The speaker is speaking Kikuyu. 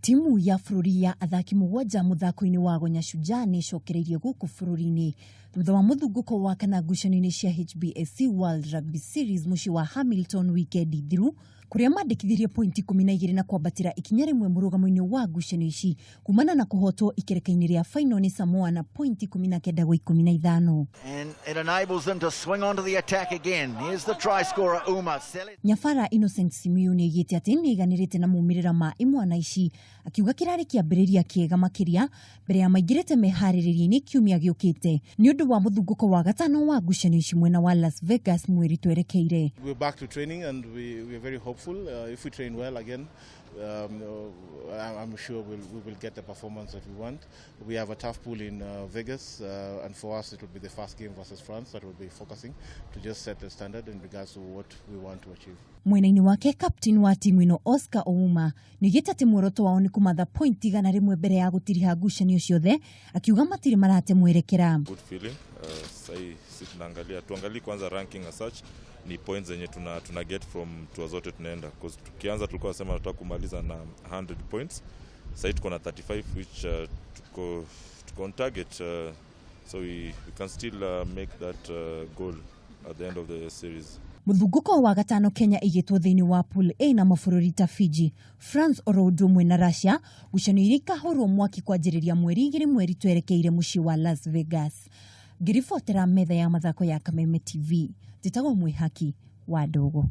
Timu ya bũrũri ya athaki mũgwanja mũthako-inĩ wa Gonya Shujaa nĩ ĩcokereirie gũkũ bũrũri-inĩ thutha wa mũthungũko wa kana ngucanio-inĩ cia HBSC World Rugby Series mũciĩ wa Hamilton wikendi thiru, kũrĩa mandĩkithirie pointi 12 na kwambatĩra ikinya rĩmwe mũrũgamo-inĩ wa ngucanio ici kumana na kũhotwo ikereka-inĩ rĩa final nĩ Samoa na pointi 19 gwa 15. And it enables them to swing onto the attack again. Here's the try scorer, Uma. Nyabara Innocent Simiyu nĩ oigĩte atĩ nĩ aiganĩrĩte na maumĩrĩra ma imwana ici, akiuga kĩrarĩ kĩambĩrĩria kĩega makĩria mbere ya maingĩrĩte meharĩrĩria-inĩ kiumia gĩũkĩte nĩ ũndũ wa mũthungũko wa gatano wa ngucanio ici mwena wa Las Vegas mweri twerekeire. We're back to training and we are very hopeful. If we train well again, I'm sure we will get the performance that we want. We have a tough pool in Vegas, and for us it will be the first game versus France that we'll be focusing to just set the standard in regards to what we want to achieve. Mwena-inĩ wake, captain wa timu ĩno Oscar Ouma nĩoigĩte atĩ muoroto wao nĩ kũmatha point 100 mbere ya gũtiriha ngucanio ciothe, akiuga matirĩ marate mwerekera. Good feeling. Sahii si tunaangalia, tuangalie kwanza ranking as such, ni points zenye tuna get from tour zote tunaenda, 'cause tukianza tulikuwa nasema tunataka kumaliza na 100 points. Sahii tuko na 35, which tuko on target, so we can still make that goal at the end of the series. Mũthungũko wa gatano, Kenya ĩgĩtwo thĩinĩ wa Pool A na mabũrũri ta Fiji, France oro ũndũ ũmwe na Russia, ngucanio iria ikahũrwo mwaki kwanjĩrĩria mweri 2 mweri twerekeire mũciĩ wa Las Vegas. Ngĩribotera metha ya mathako ya Kameme TV, njĩtagwo Mwĩhaki wa Ndogo.